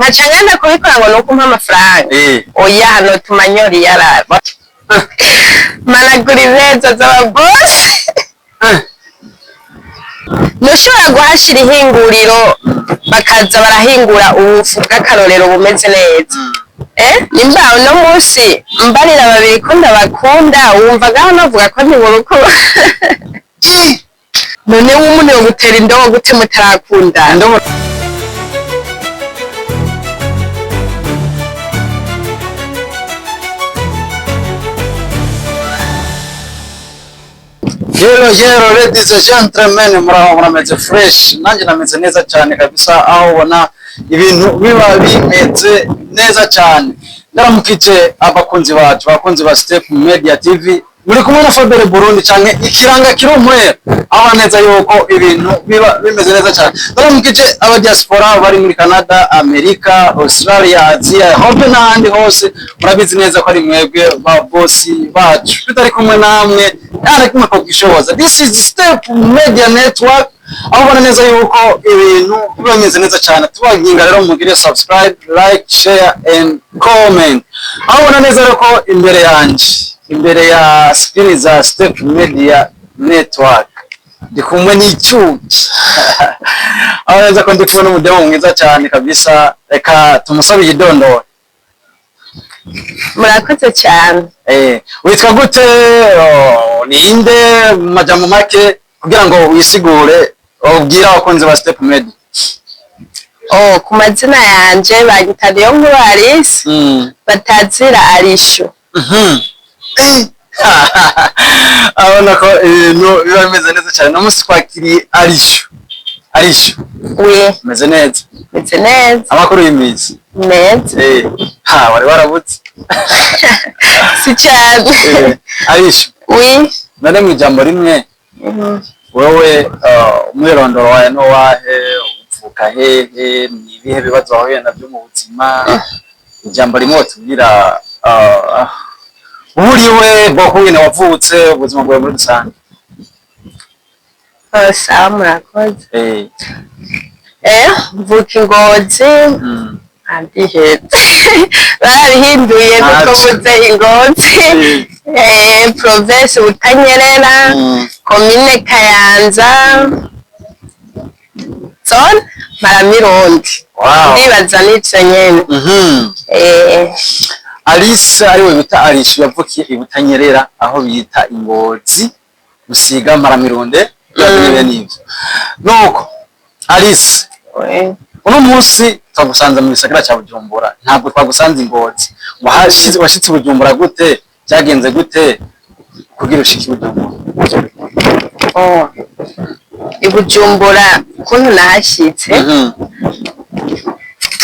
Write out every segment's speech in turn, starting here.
Nkaca ngenda kubikora ngo nuko umpa amafaranga. Oya, hano tumanyori yarara managura imeza z'ababosi. Ntushobora guhashira ihinguriro bakaza barahingura ubufu bw'akarorero bumeze neza. Nimba uno munsi mbarira babiri ko ndabakunda, wumva ngaho navuga ko ndi mu rukundo. None w'umuntu yo gutera indobo gute mutarakundana? Indobo. Hello, hello, ladies and gentlemen, muraho, murameze fresh? Nanjye nameze neza cyane kabisa, aho ubona ibintu biba bimeze neza cyane. Ndaramukije abakunzi bacu, abakunzi ba Step Media TV, muri kumwe na Fabere Burundi canke ikiranga kiri umwera, aho neza yuko ibintu biba bimeze neza cyane. Ndaramukije aba diaspora bari muri Canada, Amerika, Australia, Asia, hope n'ahandi hose. Murabizi neza ko ari mwebwe ba bosi bacu, tutari kumwe namwe nta na kimwe twakwishoboza. This is Step Media Network, aho ubona neza yuko ibintu biba bimeze neza cyane. Tubaginga rero mugire subscribe, like, share and comment. Aho ubona neza rero ko imbere yanje, imbere ya screen za Step Media Network, ndi kumwe n'icyuki, aho neza ko ndi kumwe n'umudemo mwiza cyane kabisa. Reka tumusabe igidondoro. Murakoze cyane. Witwa gute? Oh, ninde mu majambo make kugira ngo wisigure, ubwire abakunzi ba Step Media? Oh, ku mazina yanje banyita Niyonkuru Alice, batazira Arisho. Abona ko ibintu biba bimeze neza cyane. No munsi twakiriye Arisho. Arisho, We. meze neza? Meze neza. Amakuru y'iminsi? Meza. Ha, wari warabutse. Si cyane. Arisho, We. none mu ijambo rimwe, wewe umwirondoro wawe ni uwahe? Uvuka hehe? Ni ibihe bibazo wahuye nabyo mu buzima? Ijambo rimwe watubwira uriwe, bwoko nyine wavutse, ubuzima bwawe muri rusange. Oh, sawa, murakoze. Mvuka i Ngozi. Andihetse barabihinduye kuko Ntacyo. mvuze i Ngozi. Province Butanyerera, komine Kayanza, zone Maramirundi. Ndibaza n'ivyo nyene. Alice ariwe bita Alice yavukiye i Butanyerera, aho bita i Ngozi, Busiga, Maramironde, mm. N'ivyo nuko Alice, We. uno munsi twagusanze mu gisagara cya Bujumbura, ntabwo twagusanze i Ngozi. Washitse i Bujumbura gute? Byagenze gute kugira ushike i Bujumbura? Oh. I Bujumbura ukuntu nahashitse,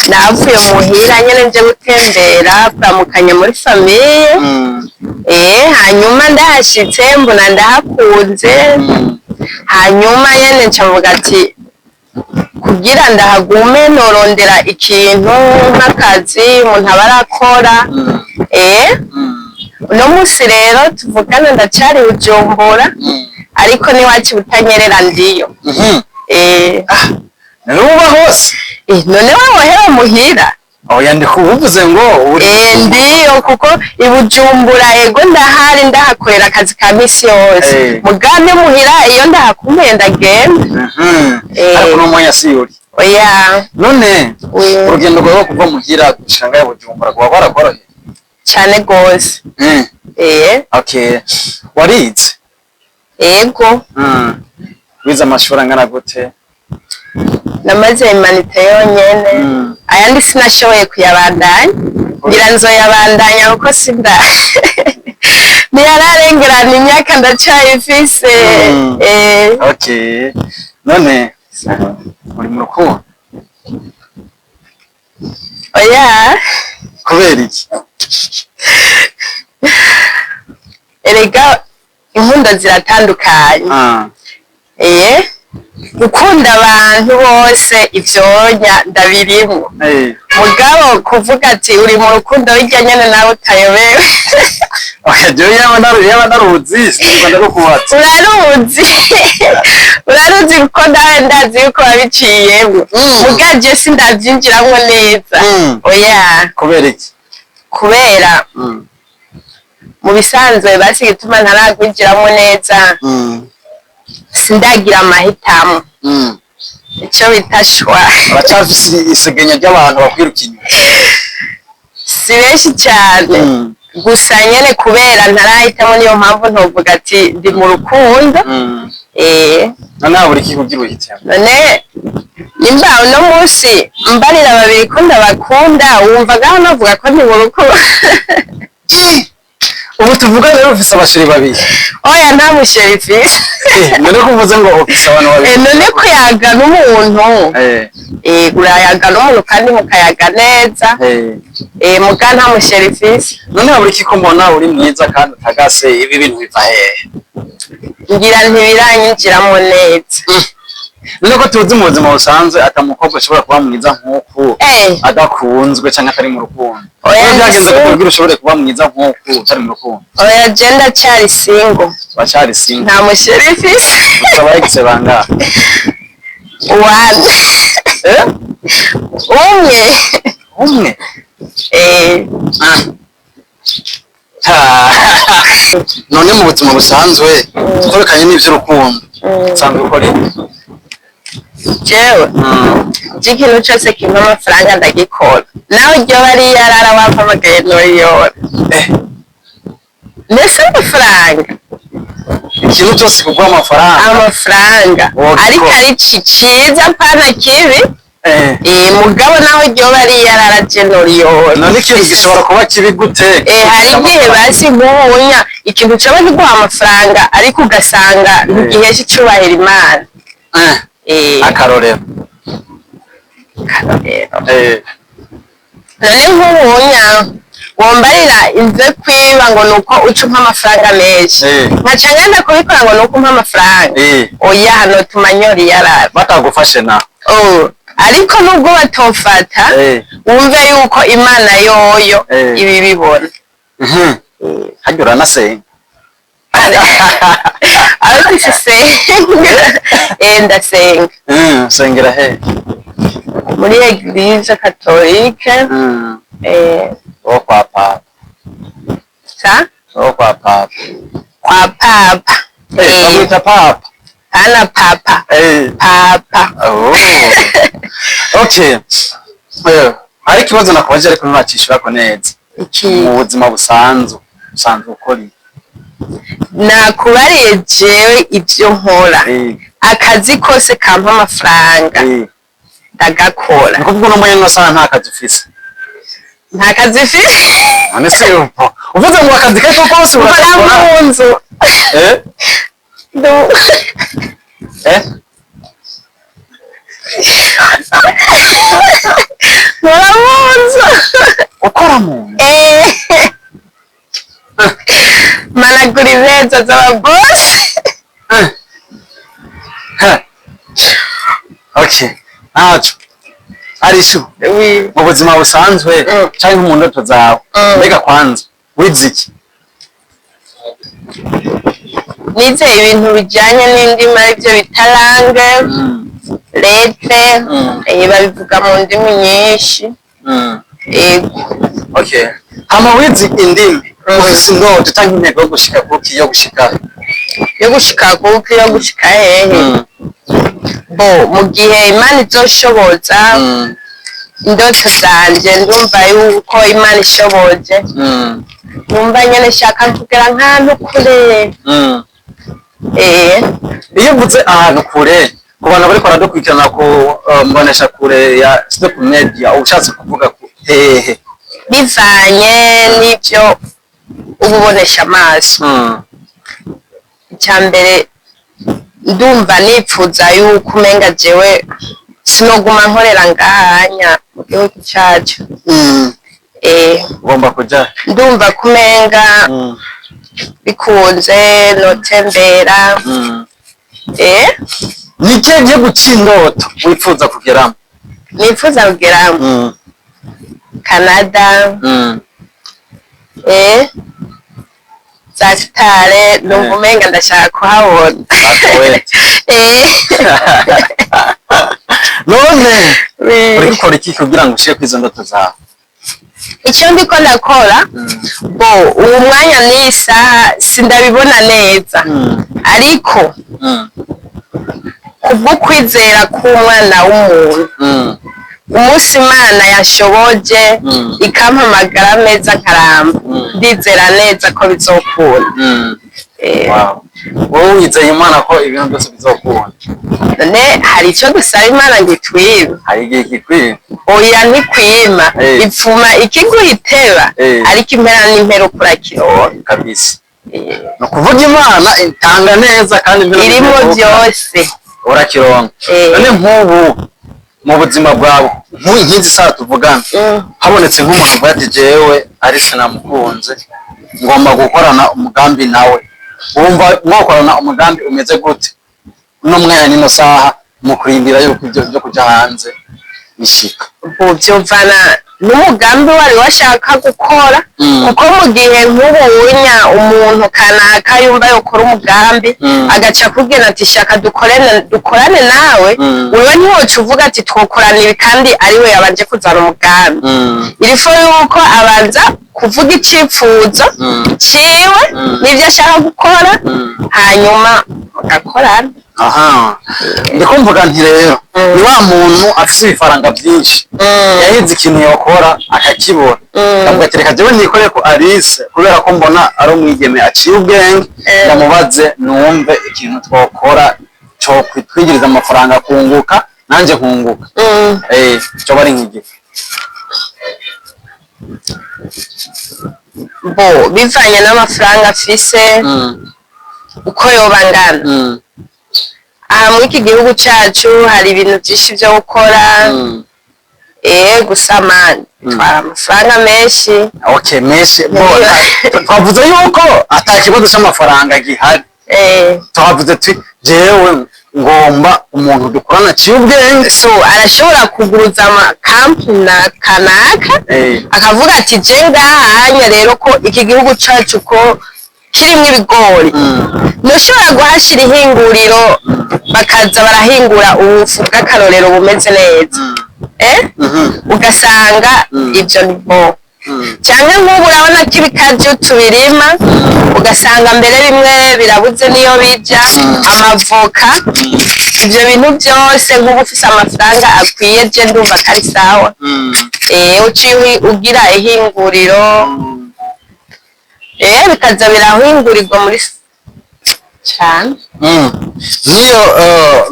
navuye muhira nyene nje gutembera, kuramukanya muri famille. Hanyuma ndahashitse mbona ndahakunze. Hanyuma nyene nca mvuga ati kugira ndahagume norondera ikintu nk'akazi umuntu aba arakora. Uno munsi rero tuvugana ndacari Bujumbura, ariko n'iwacu Butanyerera ndiyo. Nuba hose. None wewe wohera muhira? Oya, ndi kuvuze ngo uri Ndiyo, kuko i Bujumbura ego ndahari, ndahakorera akazi ka misi yose. Mugambi muhira iyo ndahakumbuye ndagenda. Ariko uno mwanya si uri? Oya. None We. urugendo rwawe kuva muhira gushika ngaho i Bujumbura rwaba rwarakoroheye? Cane gose. Okay, warize? Ego. Wize amashuri angana gute? Namaze humanités yonyene. Ayandi sinashoboye kuyabandanya, ngira nzoyabandanya kuko sinda ntiyararengerana, imyaka ndacayifise. Okay, none uri mu rukundo? Oya. Kubera iki? Erega inkundo ziratandukanye. Gukunda abantu bose, ivyonya ndabirimwo. Mugabo kuvuga ati uri mu rukundo hirya nyene nawe utayobewe. Okay, jewe yaba ndaruzi sinigwa ndarukubatse. Uraruzi, uraruzi, kuko nawe ndazi yuko wabiciyemwo. Muga je sindavyinjiramwo neza. Oya. Kubera iki? Kubera mu bisanzwe basi igituma ntaragwinjiramwo neza, sindagira amahitamo, ico bita choix. Uracafise isegenya ry'abantu bakwiruka inyuma? Si benshi cyane. Gusa nyene kubera ntarahitamo, niyo mpamvu ntovuga ati ndi mu rukundo. None habura iki kugira uhitemo? None nimba uno munsi mbarira babiri ko ndabakunda, wumva gaho novuga ko ndi mu rukundo? Ubu tuvuga rero ufise aba chéri babiri? Oya, nta mu chéri mfise. None ko uvuze ngo ufise abantu babiri? None kuyaga n'umuntu, urayaga n'umuntu kandi mukayaga neza. Muga nta mu chéri mfise. None habura iki ko mbona uri mwiza kandi utagase? Ibi bintu biva hehe? Ngira ntibiranyinjiramo neza. None ko tuzi mu buzima busanzwe ata mukobwa ashobora kuba mwiza nk'uku adakunzwe canke atari mu rukundo? Oya, None byagenze ndi gute kugira ushobore kuba mwiza nk'uku utari mu rukundo? Oya, je ndacyari single. Bacari single? Nta mu chéri mfise. Ukaba ex bangahe? One. Eh? Umwe. Umwe? Eh. Ah. None mu buzima busanzwe, twerekanye n'ivy'urukundo, usanzwe ukora iki? Jewe, je ikintu cose kimpa amafaranga ndagikora, nawe ryoba ari yarara wampamagaye noriyora. Mbese amafaranga. Ikintu cyose kuguha amafaranga? Amafaranga. Wogikora. Ariko ari ciza, pana kibi. Mugabo nawe ryoba ari yarara, je noriyora. None ikintu gishobora kuba kibi gute? Hari igihe basi nk'ubunya ikintu coba kiguha amafaranga, ariko ugasanga ntigihesha icubahiro Imana. Akarorero? Akarorero? None nk'ubunya wombarira inze kwiba ngo nuko uca umpa amafaranga menshi, nkaca ngenda kubikora ngo nuko umpa amafaranga? Oya, hano tumanyori yarara. Batagufashe na Oh, ariko nubwo batofata, wumve yuko Imana yoyo ibi bibona. Harya uranasenga? Ariko sisenga, ndasenga. Usengera he? Muri Église catholique. Wo kwa papa? Sa? Wo kwa papa? Kwa papa. Bamwita papa? Pana papa. Papa. Oh. Okay. Hari ikibazo nakubaje ariko nturacishurako neza. Iki? Mu buzima busanzwe usanzwe ukora iki? Nakubariye jewe ibyo nkora. Akazi kose kampa amafaranga, ndagakora. Ni kuvuga uno mwanya n'amasaha nta kazi ufise? Nta kazi mfise. None se uvuze ngo akazi kariko kose Nkora uragakora? mu nzu. Eh? Nkora mu nzu. Ukora mu nzu? Eh. Managura imeza z'ababosi. Ha. Okay. Ntaco. Arishu, Oui. mu buzima busanzwe canke mu ndoto zawe, mbega kwanza wize iki? Nize ibintu bijyanye n'indimi, aribyo bita langue, lettres. Babivuga mu ndimi nyinshi. Yego. Okay. Hama wize indimi, ufise indoto canke intego yo gushika kuki, yo gushika? Yo gushika kuki, yo gushika hehe? Bo mu gihe Imana izoshoboza, indoto zanje, ndumva yuko Imana ishoboje, numva nyene nshaka kugera nk'ahantu kure. Iyo uvuze ahantu kure, ku bantu bariko baradukurikirana ku mbonesha kure ya Stop Media, uba ushatse kuvuga ku hehe? Bivanye n'ivyo uba ubonesha amaso. Icya mbere, ndumva nipfuza yuko umenga jewe sinoguma nkorera ngahanya mu gihugu cacu. Ugomba kuja? Ndumva ko umenga bikunze notembera. Ni ikihe gihugu c'indoto wifuza kugeramo? Nifuza kugeramo Canada, za Sitare, numva umenga ndashaka kuhabona. Atoete. None uri gukora iki kugira ngo ushike kwizo ndoto zawe? Icyo ndiko ndakora, bo uwo mwanya n'isaha sindabibona neza, ariko kubwo kwizera k'umwana w'umuntu, umunsi Imana yashoboje ikampamagara ameza nkaramba, ndizera neza ko bizokunda. Wow. Wowe wizeye Imana ko ibintu byose bizokunda? None hari icyo dusaba Imana ngo itwibe? Hari igihe kikwiye. Oya, ntikwima. Ipfuma ikiguha iteba, ariko impera n'impera ukurakironka. Kabisa. Ni ukuvuga Imana itanga neza kandi impera Irimo byose. Urakironka. None nk'ubu mu buzima bwawe, nk'ubu nk'izi saha tuvugana, habonetse nk'umuntu uvuga ati: "Jewe Alice namukunze, ngomba gukorana umugambi nawe," wumva mwakorana umugambi umeze gute uno mwanya n'ino saha, mu kurindira yuko ibyo byo kuja hanze bishika? Ubu byumvana n'umugambi wari washaka gukora, kuko mu gihe nk'ubu wunya umuntu kanaka yumva yokora umugambi, agaca akubwira ati: "Shaka dukorane nawe," wewe ntiwoca uvuga ati twokorana ibi kandi ariwe yabanje kuzana umugambi. Il faut yuko abanza kuvuga icifuzo ciwe n'ivyo ashaka gukora, hanyuma mugakorana. Aha ndiko mvuga nti rero ni wa muntu afise ibifaranga byinshi, yahize ikintu yokora akakibura, ndavuga ati: "Reka jewe nikore ko Alice, kubera ko mbona ari umwigeme aciye ubwenge, ndamubaze numve ikintu twokora co kwitwigiriza amafaranga, kunguka nanje nkunguka." Coba ari nk'igifu. Bo bivanye n'amafaranga afise, uko yoba angana, aha muri iki gihugu cacu hari ibintu vyinshi vyo gukora. Gusa mani bitwara amafaranga menshi. Okay, menshi. Bo twavuze yuko ata kibazo c'amafaranga gihari. Twavuze tuti: "Jewe ngomba umuntu dukorana aciye ubwenge." So arashobora kuguruza amakampani na kanaka, akavuga ati: "Je ngahanya rero ko iki gihugu cacu ko kirimwo ibigori, ntushobora guhashira ihinguriro bakaza barahingura ubufu bw'akarorero bumeze neza." Ugasanga ibyo ni bo, cyangwa nk'ubu urabona ko ibikaju tubirima, ugasanga mbere bimwe birabuze niyo bija, amavoka, ibyo bintu byose. Nk'ubu ufise amafaranga akwiye, je ndumva ko ari sawa. Uciye ugira ihinguriro, bikaza birahingurirwa muri cane. Nk'iyo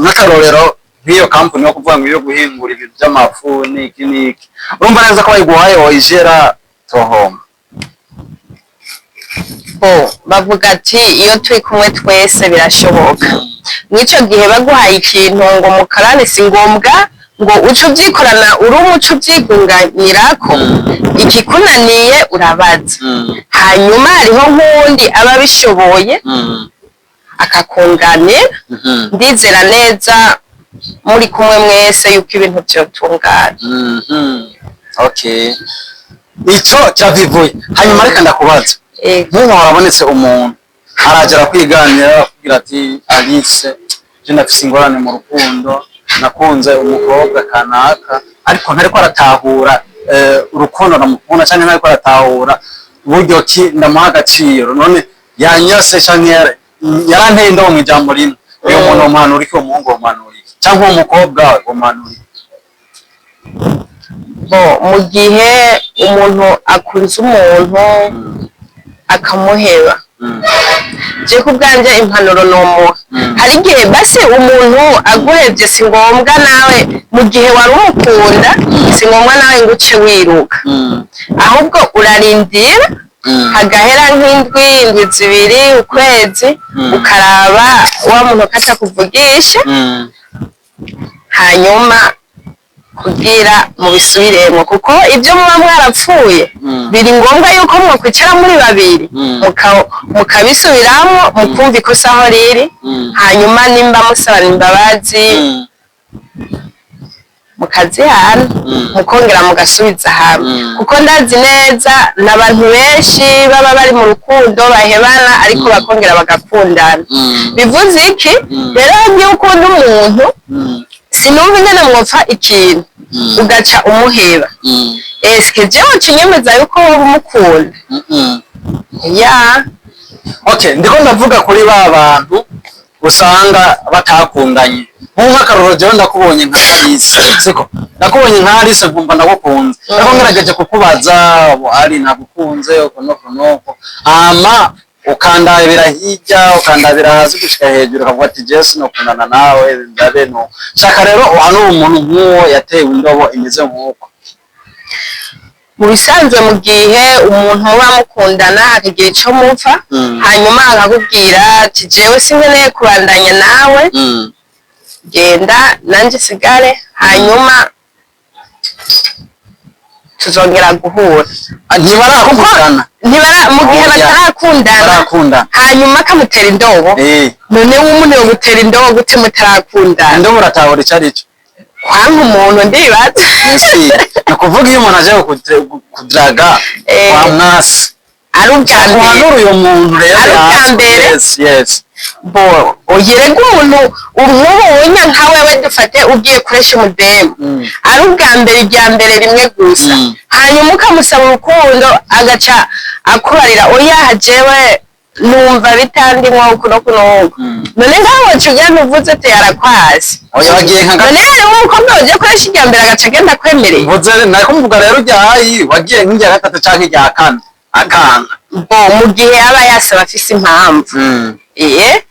nk'akarorero nk'iyo kampani yo kuvuga ngo iyo guhingura ibintu by'amafu n'iki n'iki, urumva neza ko bayiguhaye woyijera tohoma? Bo bavuga ati iyo turi kumwe twese birashoboka. Mw'ico gihe baguhaye ikintu ngo mukarane, si ngombwa ngo uce ubyikorana uri umuco ubyigunganyirako. Ikikunaniye urabaza, hanyuma hariho nk'uwundi aba abishoboye akakunganira. Ndizera neza muri kumwe mwese yuko ibintu vyotungana. Okay, ico cyavivuye. Hanyuma reka ndakubaza, nk'ubu harabonetse umuntu aragera kwiganira akubwira ati: "Alice, je ndafise ingorane mu rukundo, nakunze umukobwa kanaka, ariko ntariko aratahura urukundo ndamukunda, canke ntariko aratahura uburyo ki ndamuha agaciro, none yanyase canke yaranteye indobo." Mw'ijambo rimwe, uyo muntu womuhanura iki? Uwo muhungu womuhanura iki, canke uwo mukobwa womuhanura iki? Bo mu gihe umuntu akunze umuntu akamuheba, je ku bwanje impanuro nomuha, hari igihe basi umuntu aguhevye, si ngombwa nawe mu gihe wari umukunda, si ngombwa nawe ngo uce wiruka, ahubwo urarindira hagahera nk'indwi, indwi 2, ukwezi, ukaraba wa muntu ko atakuvugisha, hanyuma Kugira mubisubiremo, kuko ibyo muba mwarapfuye biri ngombwa yuko mwokwicara muri babiri, mukabisubiramo, mukumva ikosa aho riri, hanyuma nimba musabana imbabazi, mukazihana, mukongera mugasubiza hamwe. Kuko ndazi neza n'abantu benshi baba bari mu rukundo bahebana, ariko bakongera bagakundana. Bivuze iki rero? Iyo ukunda umuntu, sinumva ingene mwopfa ikintu ugaca umuheba. Eske jewe uca unyemeza yuko woba umukunda? Ya. Okay, ndiko ndavuga kuri ba bantu usanga batakundanye. Nk'akarorero, jewe ndakubonye nka Alice, siko? Ndakubonye nka Alice, nkumva ndagukunze, ariko ngerageje kukubaza ubu ari nagukunze uko nuko nuko, hama ukandabira hirya, ukandabira hasi gushika hejuru, ukavuga ati jewe sinokundana nawe, ndabe no shaka. Rero uhanura umuntu nk'uwo yatewe indobo imeze nk'uko? Mu bisanzwe, mu gihe umuntu muba mukundana akagira ico mupfa, hanyuma akakubwira ati jewe sinkeneye kubandanya nawe, genda nanje sigare, hanyuma tuzongera guhura. Ah, ntibarakundana. Ntibara mu gihe Oya. batarakundana. Barakundana. Hanyuma akamutera indobo. None w'umuntu yo gutera indobo gute mutarakundana? Indobo uratahura ico arico? Kwanka umuntu, ndibaza. Ese ni ukuvuga iyo umuntu aje kudraga wa mwasi Ari ubwa mbere. uhanura uyu muntu rero Ari ubwa yatswe. mbere? Yes. Bo uyerega umuntu nk'ubu wunya nka wewe, dufate ugiye kuresha umudemu, ari ubwa mbere, irya mbere rimwe gusa, hanyuma ukamusaba urukundo, agaca akubarira oya, jewe numva bitandimwo uku no kunuku. None ngaho woca ugenda uvuze ati arakwasi? Oya, wagiye nka None hariho umukobwa wagiye kuresha irya mbere agaca agenda akwemereye? Mvuze nako mvuga rero ujyayi wagiye nk'irya gatatu canke irya kane akanga. Bo mu gihe aba yasaba afise impamvu, iye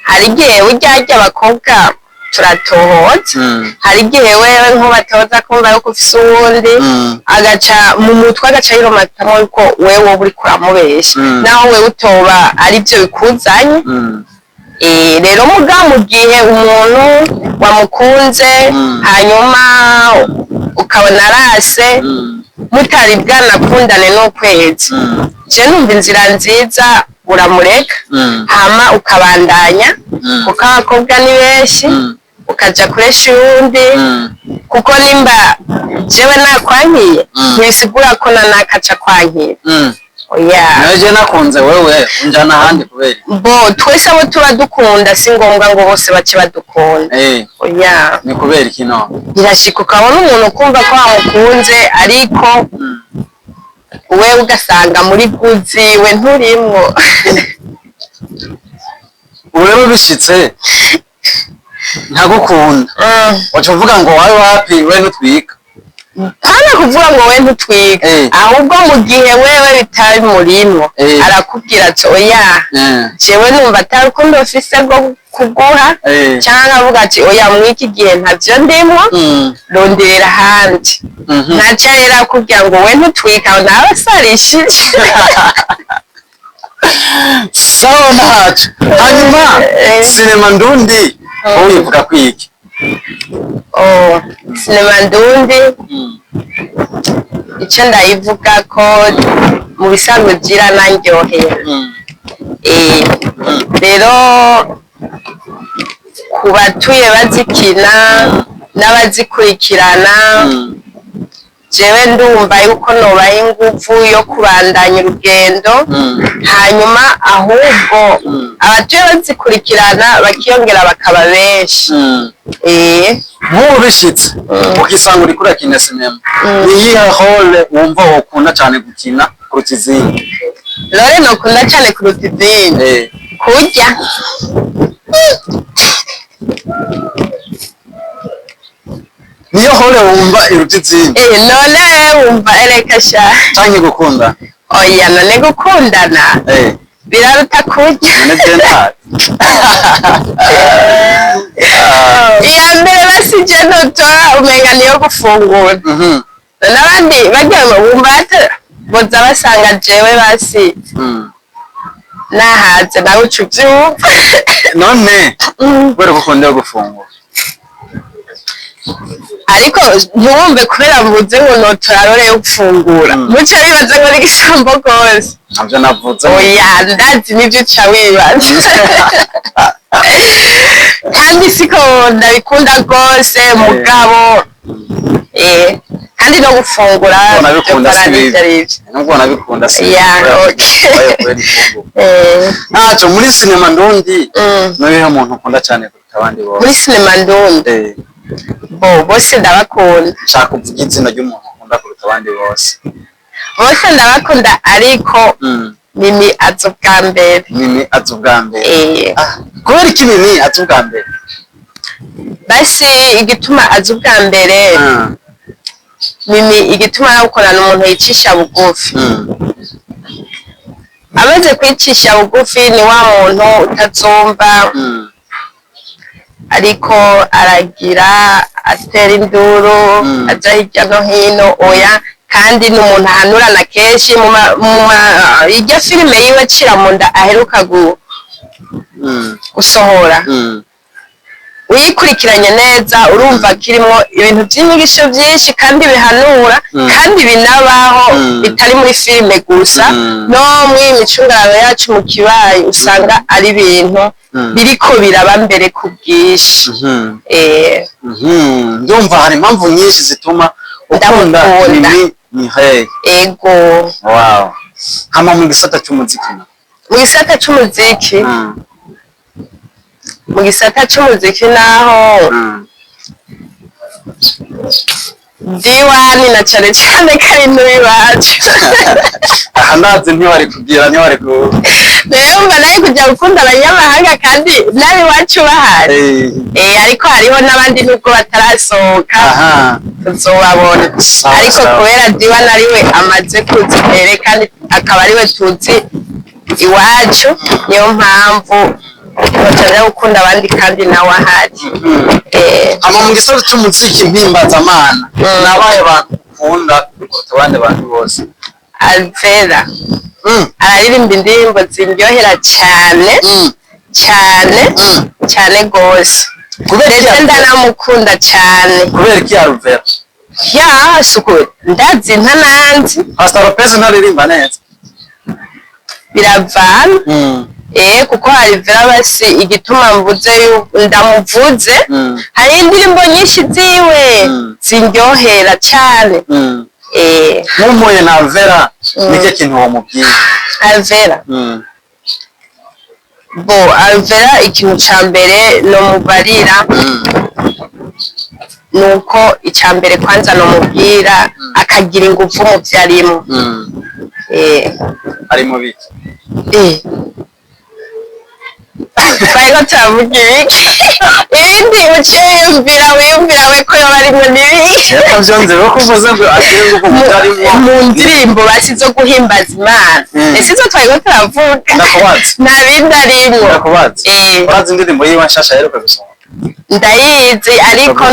hari igihe urya abakobwa turatohoza. Hari igihe wewe nk'ubatoza kumva yuko ufise uwundi, agaca mu mutwe, agaca yiromatamo yuko wewe woba uriko uramubesha, naho wewe utoba arivyo bikuzanye. Rero muga mu gihe umuntu wamukunze, hanyuma ukabona arase, mutari bwanakundane n'ukwezi, je numva inzira nziza uramureka, hama ukabandanya, kuko abakobwa ni benshi, ukaja kuresha uyundi, kuko nimba jewe nakwankiye, ntibisigura ko na nakaca kwankira. Oya. Nawe je nakunze wewe, unjana ahandi kubera iki? Bo twese abo tuba dukunda, si ngombwa ngo bose bace badukunda. Oya. Ni kubera iki none? Birashika ukabona umuntu ukumva ko wamukunze, ariko wewe ugasanga muri guzi we nturimwo. Ubu rero bishitse nkagukunda, waca uvuga ngo wawe wapi, we ntutwika? Pana kuvuga ngo we ntutwika, ahubwo mu gihe wewe bitari murimwo, arakubwira ati oya, jewe numva atari urukundo mfise rwo kuguha, cyangwa avuga ati oya, mw'iki gihe ntavyo ndimwo, ronderera ahandi. Ntaca rero akubwira ngo we ntutwika, nawe asarishije. Sawa, ntaco. Hanyuma sinema ndundi wowe uyivuga kwiki? Oh, sinema ndundi, icyo ndayivuga ko mu bisanzwe byiranandyohera. Rero ku batuye bazikina n'abazikurikirana, jewe ndumva yuko nobaha ingufu yo kubandanya urugendo, hanyuma ahubwo abatuye bazikurikirana bakiyongera bakaba benshi. Nk'ubu bishitse ukisanga uriko urakina sinema, ni iyihe rôle wumva wokunda cane gukina kuruta izindi? Rôle nokunda cane kuruta izindi? Kurya. Niyo rôle wumva iruta izindi? None wumva ereka sha. Canke gukunda? Oya, none gukundana biraruta kurya? None je ntazi. Iya mbere basije ntutora umenga niyo gufungura. N'abandi bagira ngo bumva boza basanga jewe basi nahaze, nawe uca uvyumva. None kubera ko ukunda gufungura? Ariko ntiwumve kubera mvuze ngo notora role yo gufungura, muce bibaza ngo ni igisambo rwose. Ntabyo navuze. Oya, ndazi nivyo uca wibaza, kandi siko ndabikunda rwose mugabo kandi no gufungura Nubwo nabikunda si byokora bibi. n'ivyo arivyo. Nubwo nabikunda si bibi. Yeah, okay. Kubera ifunguro. Ntacyo muri sinema ndundi, niwe muntu ukunda cyane kuruta abandi bose? Muri sinema ndundi? Bo bose ndabakunda. Nshaka kuvuga izina ry'umuntu ukunda kuruta abandi bose. Bose ndabakunda, ariko Mimi aza ubwa mbere. Mimi aza ubwa mbere? Eh. Ah, kubera iki Mimi aza ubwa mbere? Basi igituma aza ubwa mbere, Mimi igituma nawukorana umuntu yicisha bugufi. Amaze kwicisha bugufi ni wa muntu utazumva ariko aragira atera induru, aja hirya no hino, oya. Kandi ni umuntu ahanurana kenshi mu irya filime yiwe Cira mu nda aheruka gusohora, uyikurikiranye neza urumva kirimo ibintu by'inyigisho byinshi kandi bihanura, kandi binabaho, bitari muri filime gusa, no muri iyi micungararo yacu mu kibayi usanga ari ibintu biriko biraba mbere ku bwinshi. Ndumva hari impamvu nyinshi zituma ukunda Ndamukunda. Mimi Mireille. Ego. Wow, hama mu gisata cy'umuziki na? Mu gisata c'umuziki, mu gisata c'umuziki naho, diwani na cane cane kari n'iwacu. Aha ndazi ntiwari kugira, ntiwari ku Rero mba nawe kujya gukunda abanyamahanga kandi n'ab'iwacu bahari. Ariko hariho n'abandi nubwo batarasohoka, tuzobabona. Sawa, Ariko sawa. kubera Diwani ariwe amaze kuza imbere kandi akaba ariwe tuzi iwacu, niyo mpamvu bataja gukunda abandi kandi nawe ahari. Hama mu gisata cy'umuziki mpimbazamana, nabaye bantu ukunda kuruta abandi bantu bose? Alvera. Araririmba indirimbo zindyohera cyane, cyane, cyane gose. Kubera iki? Ndetse ndanamukunda cyane. Kubera iki Alvera? Ya suku ndazi ntananzi. Pastor Lopez ntaririmba neza? Biravana. Kuko Alvera basi igituma mvuze ndamuvuze, hari indirimbo nyinshi ziwe zindyohera cyane. Nk'umuye na Alvera, nicyo kintu wamubwiye? Alvera? Bo Alvera ikintu ca mbere nomubarira, nuko ica mbere kwanza nomubwira akagira ingufu mu vyo arimwo. Ari mu biki? Twariko turavuga ibiki? Ibindi uciye wiyumvira, wiyumvira we ko yoba arimwo n'ibiki? Reka vyonze ko uvuze ngo agire ingufu mu byo arimwo. Mu ndirimbo basi zo guhimbaza Imana. Ese izo twariko turavuga? Ndakubaza. Nta bindi arimwo. Ndakubaza. Urazi indirimbo yiwe nshasha aheruka gusohora? Ndayizi, ariko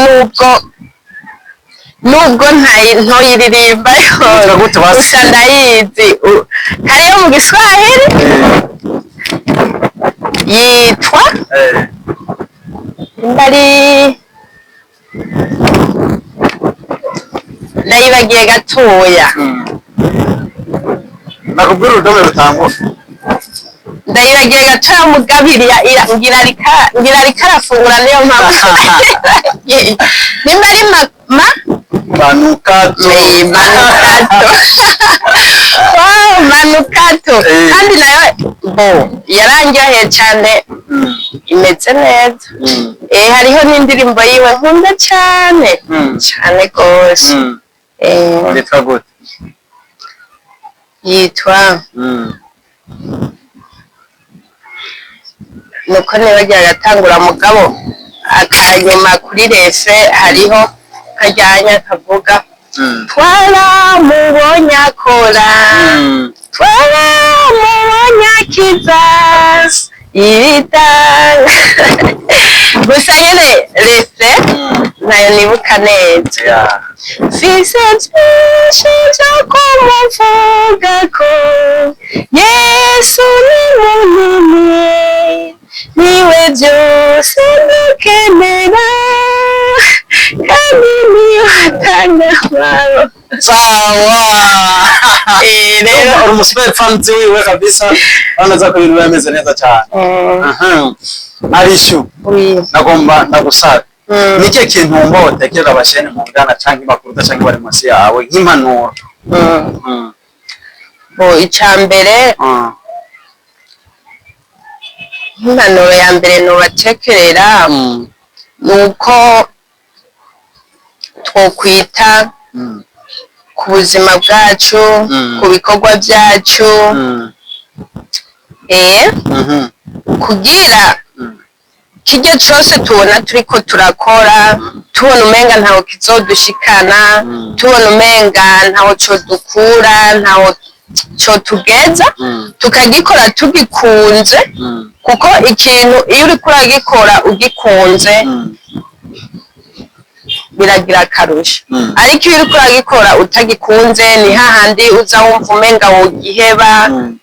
nubwo ntoyiririmba Yitwa gute basi? gusa ndayizi. Hariyo mu Giswahili, yitwa ndari ndayibagiye gatoya. Nakubwira urudome rutangura. Ndayibagiye gatoya mugabiri ngira ariko arafungura, niyo mpamvu nimba ari ma Manukato. Manukato. Wow, manukato. Kandi nayo bo yarandyoheye cyane, imeze neza. Hariho n'indirimbo yiwe nkunda cyane, cyane rwose. Yitwa gute? Yitwa nuko nibagiwe agatangura, mugabo akanyuma kuri refe hariho kajyanya kavuga twaramubonye akora, twaramubonye akiza ibitanga. Gusa nyene refe nayo nibuka neza. Mfise byinshi byo kumuvugako, Yesu ni munini, niwe byose dukenera kandi. Uri umu super fans wiwe kabisa, urabona ko ibintu biba bimeze neza cyane. Aha. Arishu, Oui. nagomba ndagusabe, ni ikihe kintu wumva wotekerera abajene mungana canke bakuruta canke bari munsi yawe nk'impanuro? Bo, icya mbere, nk'impanuro ya mbere nobatekerera ni uko twokwita ku buzima bwacu, ku bikorwa byacu, kugira kirya cose tubona turiko turakora, tubona umenga ntaho kizodushikana, tubona umenga ntaho codukura, ntaho cotugeza, tukagikora tugikunze, kuko ikintu iyo uriko uragikora ugikunze biragira akarusho. Ariko iyo uriko uragikora utagikunze, ni hahandi uza wumva umenga wogiheba,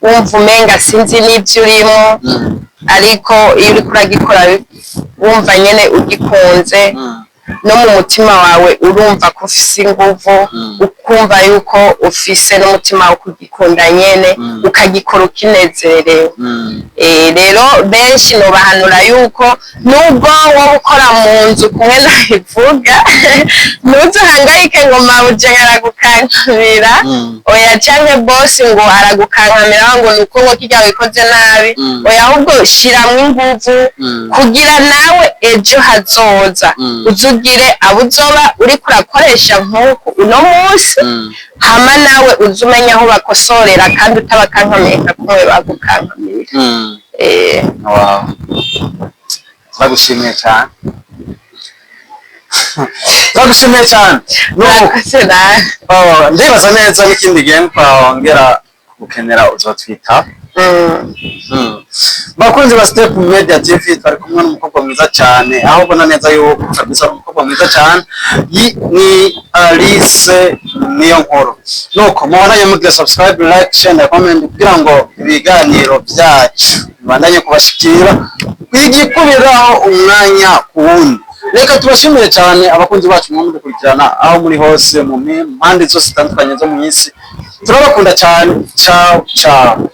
wumva umenga sinzi n'ivyo urimo. Ariko iyo uriko uragikora wumva nyene ugikunze, no mu mutima wawe urumva ko ufise inguvu, ukumva yuko ufise n'umutima wo kugikunda nyene, ukagikora ukinezerewe. Rero benshi nobahanura yuko nubwo wowe ukora mu nzu kumwe nabivuga, ntuzuhangayike ngo mabuja aragukankamira, oya, canke bosi ngo aragukankamira ngo nuko ngo kirya wikoze nabi. Oya, ahubwo shiramwo inguvu kugira nawe ejo hazoza uzugire abo uzoba uriko urakoresha nk'uku uno munsi, hama nawe uze umenya aho bakosorera kandi utabakankamiye nka kumwe bagukankamira. Wow. Turagushimiye cyane. Turagushimiye cyane. Nuko Murakoze nawe. Oh, ndibaza neza n'ikindi gihe twongera gukenera uzotwita. Bakunzi ba Step Media TV, twari kumwe n'umukobwa mwiza cyane, aho ubona neza yuko kabisa ari umukobwa mwiza cyane. Ni Alice niyo nkuru. Nuko mubandanye mugira subscribe, like, share na comment kugira ngo ibiganiro byacu bibandanye kubashikira kwigikubiraho umwanya ku wundi. Reka tubashimire cyane abakunzi bacu mwe mudukurikirana aho muri hose mu mpande zose zitandukanye zo mu isi. Turabakunda cyane. Ciao ciao.